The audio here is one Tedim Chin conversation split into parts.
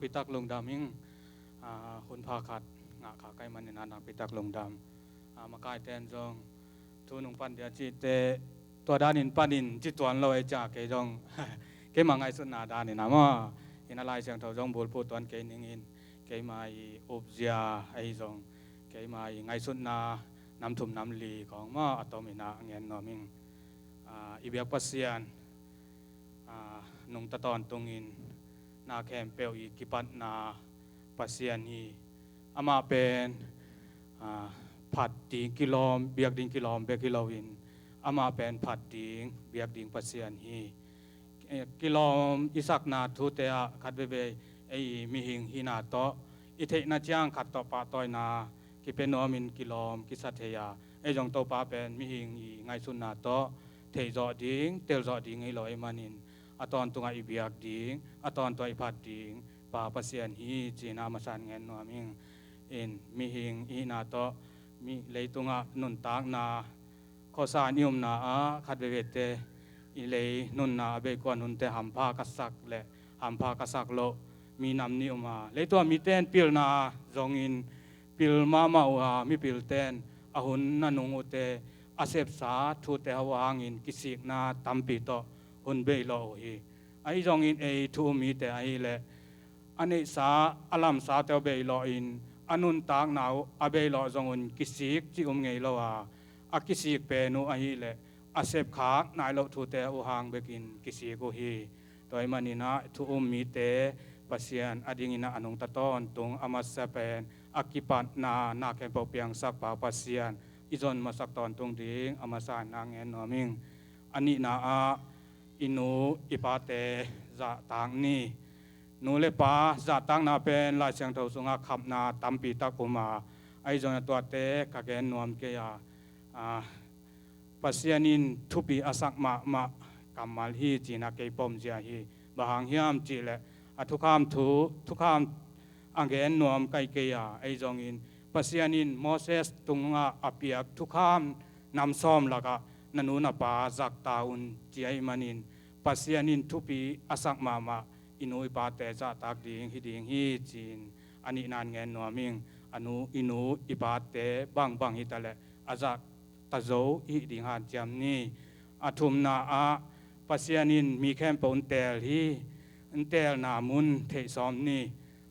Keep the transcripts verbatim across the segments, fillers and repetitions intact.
Pitak lungdam ing. Hun pha khat ngah kha ka hih manin a nakpi tak lungdam. Makaite in zong thu nong pan dia cihte tua danin panin ci tuan lo ei cia kei zong keima ngaihsutna danin a maw, in a Lai Siangtho zong bulphuh tuan kei ningin keima i upzia ahi zong keima i ngaihsutna nam thum nam li khawng maw a tomin a ngen nuam ing. I biak Pasian nungta tawntungin na khempeuh i kipatna Pasian hi. Amah pen phat ding kilawm, biak ding kilawm bek hi loin amah pen phat ding, biak ding Pasian hi. Kilawm i sakna thute ah khat veve ei mihing hihna tawh i theihna ciang khat tawh pahtawina kipia nuamin kilawm kisa thei a, ei zong Topa pen mihing i ngaihsutna tawh theih zawh ding, tel zawh ding ei lo ei manin a tawntungah i biak ding, a tawntung i phat ding Pa Pasian hi cihna a masa in ngen nuam ing. In mihing i hihna tawh mi leitungah nuntakna khuasa in i umna ah khat vevete i lei nunna a bei kuan hunte hampha ka sak le hampha ka sak loh minam nih um a, leitung a mite in pilna zongin pil mahmah uh a, mipilte in a hun nanung uhte a sepsa thute hau hangin kisikna tampi tawh hun bei lawh uh hi. Ahi zongin ei thu um mite ahileh a neihsa a lamsate uh bei lawhin a nuntakna uh a bei lawh zong un kisik cih um ngei lo a, a kisik pen uh ahileh a sepkhak nai loh thute uh hang bekin kisik uh hi. Tua ahih manin ah thu um mite Pasian a dingin ah a nungta tawntung a masa pen a kipatna na khempeuh piangsak Pa Pasian i zon masak tawntung ding a masa in na ngen nuam ing. A nihna ah i nu i pate zahtak ni. Nu le pa zahtakna pen Lai Siangtho sungah khapna tampi tak um a, ahi zongin a tuate ka gen nuam kei a, Pasian in thupi a sak mahmah kammal hi cihna kei pom zia hi. Bang hang hiam cihleh a thukham thu, thukham a gen nuam kai kei a, ahi zongin Pasian in Moses tungah a piak thukham nam sawm lakah na nu na pa zakta un ci ahih manin Pasian in thupi a sak mahmah i nu i pate zahtak ding hi ding hi ci-in a nihna in ngen nuam ing. A nu, i nu i pate bangbang hi taleh a zahta zo i hih ding hanciam ni. A thumna ah Pasian in mi khempeuh un teel hi. Un teelna mun theihsawm ni.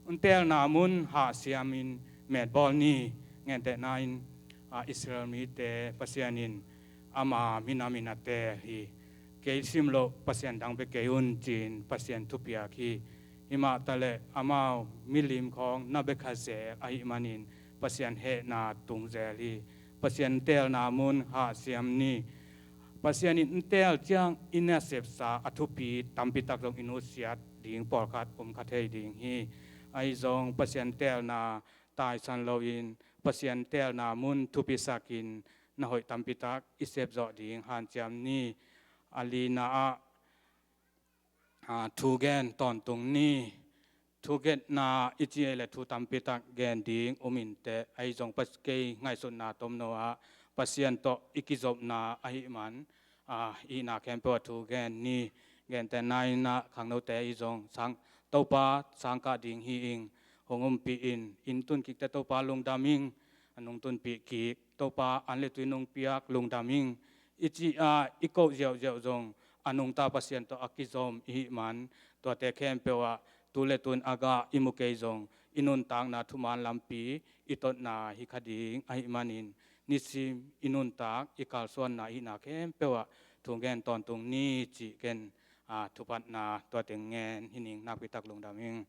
Un teelna mun hahsiamin metbawl ni. Gentehna in Israel mite Pasian in ama minamin a teel hi. Kei simloh pasian dang bek kei un ci-in Pasian thupiak hi. Himah taleh amau milim khawng na bek kha zel ahih manin Pasian hehna tung zel hi. Pasian teelna mun hahsiam ni. Pasian in teel ciang i nasepsa a thupi tampi tak zong i nusiat ding pawlkhat um kha thei ding hi. Ahi zong Pasian teelna taisan loin Pasian teelna mun thupisakin na hoih tampi tak i sep zawh ding hanciam ni. A lina ah thu gen tawntung ni. Thu genna i ci ei le thu tampi tak gen ding um inteh, ahi zong kei ngaihsutna tomno ah Pasian tawh i kizopna ahih man i hihna khempeuh ah thu gen ni. Gentehna in ah khangnote ahi zong sang, Topa sangkah ding hi ing, hong umpih in, inn tunkikte Topa lungdam ing, a nung tunpih kik Topa an le tui nung piak lungdam ing i ci a i koh ziauziau zong a nungta Pasian tawh a kizom i hih man tuate khempeuh ah tu le tun a gah i mu kei zong i nuntakna thuman lampi i totna hi kha ding ahih manin nisim i nuntak i kalsuanna i hihna khempeuh ah thu gen tawntung ni cih ken thupatna tuate ngen hi ning. Nakpi tak lungdam ing.